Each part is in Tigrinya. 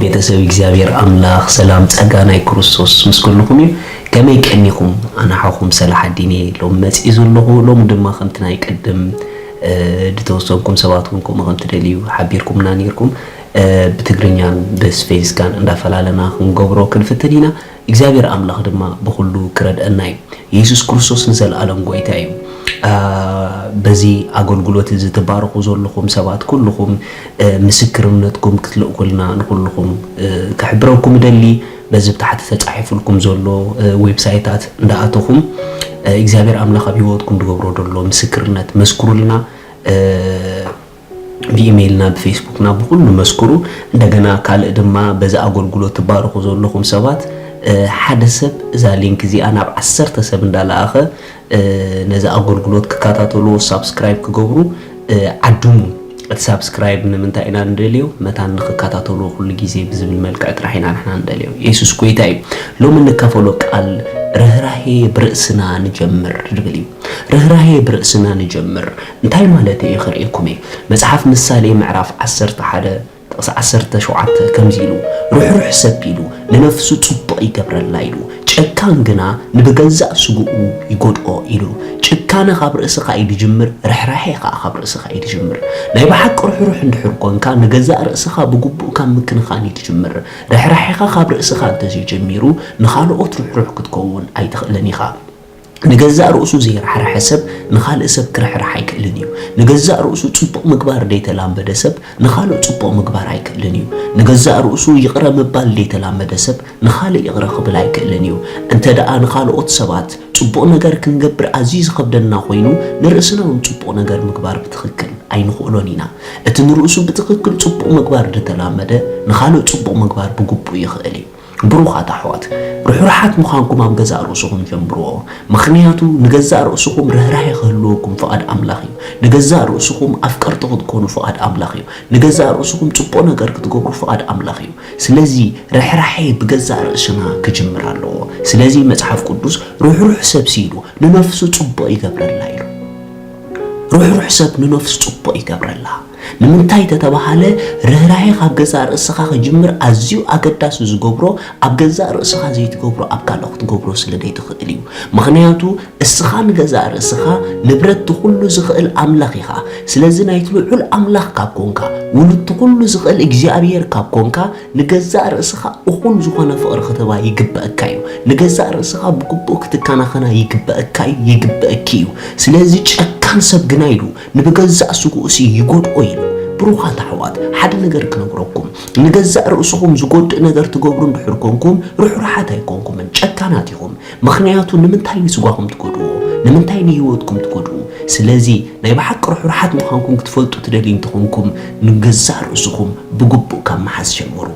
ቤተሰብ እግዚኣብሔር ኣምላኽ ሰላም ጸጋ ናይ ክርስቶስ ምስ ኩልኹም እዩ። ከመይ ቀኒኹም? ኣነ ሓኹም ሰላሕ ኣዲን እየ ሎሚ መጺእ ዘለኹ። ሎሚ ድማ ከምቲ ናይ ቅድም፣ እ፣ ዝተወሰንኩም ሰባት እውን ከምኡ ከም ትደልዩ ሓቢርኩምና ነይርኩም። እ፣ ብትግርኛን ብስፔንስካን እንዳፈላለና ክንገብሮ ክንፍትን ኢና። እግዚኣብሔር ኣምላኽ ድማ ብኹሉ ክረድአና እዩ። የሱስ ክርስቶስ ንዘለኣለም ጐይታ እዩ። አ፣ በዚ ኣገልግሎት እዚ ትባረኹ ዘለኹም ሰባት ኩልኹም፣ እ፣ ምስክርነትኩም ክትልእኩልና ንኹልኹም፣ እ፣ ክሕብረኩም እደሊ። በዚ ብታሕቲ ተጻሒፉልኩም ዘሎ፣ እ፣ ዌብሳይታት እንዳኣተኹም፣ እ፣ እግዚኣብሔር ኣምላኽ ኣብ ህይወትኩም ዝገብሮ ዘሎ ምስክርነት መስክሩልና። እ፣ ብኢሜይልና፣ ብፌስቡክና፣ ብኹሉ መስክሩ። እንደገና ካልእ ድማ በዚ ኣገልግሎት ትባረኹ ዘለኹም ሰባት፣ እ፣ ሓደ ሰብ እዛ ሊንክ እዚኣ ናብ ዓሰርተ ሰብ እንዳለኣኸ፣ እ፣ ነዚ ኣገልግሎት ክከታተልዎ፣ ሳብስክራይብ ክገብሩ፣ እ፣ ዓድሙ። እቲ ሳብስክራይብ ንምንታይ ኢና ንደልዮ? መታን ንክከታተልዎ ኩሉ ግዜ ብዝብል መልክዕ ጥራሕ ኢና ንሕና ንደልዮ። የሱስ ጐይታ እዩ። ሎሚ እንካፈሎ ቃል ርህራሄ ብርእስና ንጀምር ዝብል እዩ። ርህራሄ ብርእስና ንጀምር። እንታይ ማለት እዩ? ክርእየኩም እየ። መጽሓፍ ምሳሌ ምዕራፍ ዓሰርተ ሓደ ጥቕሲ ዓሰርተ ሸውዓተ ከምዚ ኢሉ፣ "ርሕሩሕ ሰብ" ኢሉ፣ "ንነፍሱ ጽቡቕ ይገብረላ" ኢሉ፣ "ጨካን ግና ንብገዛእ ስግኡ ይጎድኦ" ኢሉ። ጭካነ ካብ ርእስኻ እዩ ዝጅምር፣ ርሕራሄ ኸኣ ካብ ርእስኻ እዩ ዝጅምር። ናይ ብሓቂ ርሕሩሕ እንድሕር ኮንካ፣ ንገዛእ ርእስኻ ብግቡእ ካብ ምክንኻን እዩ ዝጅምር። ርሕራሄኻ ካብ ርእስኻ እንተዘይጀሚሩ፣ ንኻልኦት ርሕሩሕ ክትከውን ኣይትኽእልን ኢኻ። ንገዛእ ርእሱ ዘይረሕረሐ ሰብ ንኻልእ ሰብ ክርሕርሕ ኣይክእልን እዩ። ንገዛእ ርእሱ ጽቡቕ ምግባር ዘይተላመደ ሰብ ንኻልእ ጽቡቕ ምግባር ኣይክእልን እዩ። ንገዛእ ርእሱ ይቕረ ምባል ዘይተላመደ ሰብ ንኻልእ ይቕረ ክብል ኣይክእልን እዩ። እንተ ደኣ ንኻልኦት ሰባት ጽቡቕ ነገር ክንገብር ኣዝዩ ዝኸብደና ኮይኑ፣ ንርእስና እውን ጽቡቕ ነገር ምግባር ብትኽክል ኣይንኽእሎን ኢና። እቲ ንርእሱ ብትኽክል ጽቡቕ ምግባር ዝተላመደ ንኻልእ ጽቡቕ ምግባር ብግቡእ ይኽእል እዩ። ብሩኻት ኣሕዋት፣ ርሑራሓት ምዃንኩም ኣብ ገዛእ ርእስኹም ጀምርዎ። ምኽንያቱ ንገዛእ ርእስኹም ርህራሄ ክህልወኩም ፍቓድ ኣምላኽ እዩ። ንገዛእ ርእስኹም ኣፍቀርቲ ክትኮኑ ፍቓድ ኣምላኽ እዩ። ንገዛእ ርእስኹም ጽቡቕ ነገር ክትገብሩ ፍቓድ ኣምላኽ እዩ። ስለዚ ርሕራሄ ብገዛእ ርእስና ክጅምር ኣለዎ። ስለዚ መጽሓፍ ቅዱስ ርሑሩሕ ሰብ ሲሉ ንነፍሱ ጽቡቕ ይገብረላ ኢሉ። ርሑሩሕ ሰብ ንነፍሱ ጽቡቕ ይገብረላ። ንምንታይ ተተባሃለ፣ ርህራሄ ካብ ገዛእ ርእስኻ ክጅምር ኣዝዩ ኣገዳሲ ዝገብሮ፣ ኣብ ገዛእ ርእስኻ ዘይትገብሮ ኣብ ካልእ ክትገብሮ ስለ ዘይትኽእል እዩ። ምኽንያቱ እስኻ ንገዛእ ርእስኻ ንብረት እቲ ኩሉ ዝኽእል ኣምላኽ ኢኻ። ስለዚ ናይቲ ልዑል ኣምላኽ ካብ ኮንካ፣ ውሉድ እቲ ኩሉ ዝኽእል እግዚኣብሔር ካብ ኮንካ፣ ንገዛእ ርእስኻ እኹል ዝኾነ ፍቕሪ ክትህባ ይግበኣካ እዩ። ንገዛእ ርእስኻ ብግቡእ ክትከናኸና ይግበኣካ እዩ፣ ይግበኣኪ እዩ። ስለዚ ጨካን ሰብ ግና ኢሉ ንብገዛእ ስግኡሲ ይጎድኦ ኢሉ። ብሩኻት ኣሕዋት፣ ሓደ ነገር ክነግረኩም፣ ንገዛእ ርእስኹም ዝጎድእ ነገር ትገብሩ እንድሕር ኮንኩም፣ ርሑራሓት ኣይኮንኩምን፣ ጨካናት ኢኹም። ምኽንያቱ ንምንታይ ንስጓኹም ትጎድእዎ? ንምንታይ ንህይወትኩም ትጎድኡ? ስለዚ ናይ ብሓቂ ርሑራሓት ምዃንኩም ክትፈልጡ ትደልዩ እንተኾንኩም፣ ንገዛእ ርእስኹም ብግቡእ ካብ ምሓዝ ጀምሩ።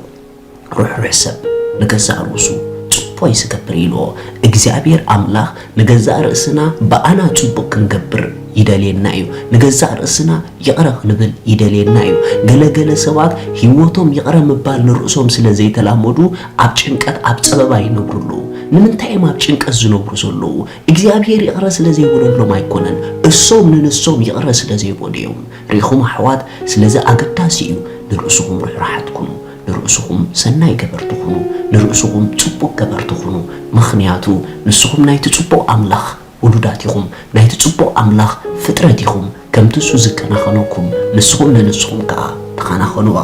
ርሕሩሕ ሰብ ንገዛእ ርእሱ ጽቡቕ እዩ ዝገብር ኢልዎ። እግዚኣብሔር ኣምላኽ ንገዛእ ርእስና ብኣና ጽቡቕ ክንገብር ይደልየና እዩ። ንገዛእ ርእስና ይቕረ ክንብል ይደልየና እዩ። ገለ ገለ ሰባት ህይወቶም ይቕረ ምባል ንርእሶም ስለ ዘይተላመዱ ኣብ ጭንቀት፣ ኣብ ጸበባ ይነብሩ ኣለዉ። ንምንታይ እዮም ኣብ ጭንቀት ዝነብሩ ዘለዉ? እግዚኣብሔር ይቕረ ስለ ዘይበለሎም ኣይኮነን፣ እሶም ንንሶም ይቕረ ስለ ዘይበሉ እዮም። ርኢኹም ኣሕዋት፣ ስለዚ ኣገዳሲ እዩ ንርእስኹም ርሕራሓት ኩኑ፣ ንርእስኹም ሰናይ ገበርቲ ኩኑ፣ ንርእስኹም ጽቡቕ ገበርቲ ኩኑ። ምኽንያቱ ንስኹም ናይቲ ጽቡቕ ኣምላኽ ውሉዳት ኢኹም፣ ናይቲ ጽቡቕ ኣምላኽ ፍጥረት ኢኹም። ከምቲ እሱ ዝከናኸነኩም ንስኹም ንንስኹም ከኣ ተኸናኸንዋ።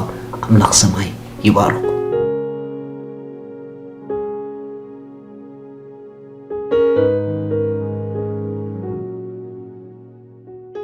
ኣምላኽ ሰማይ ይባርኩም።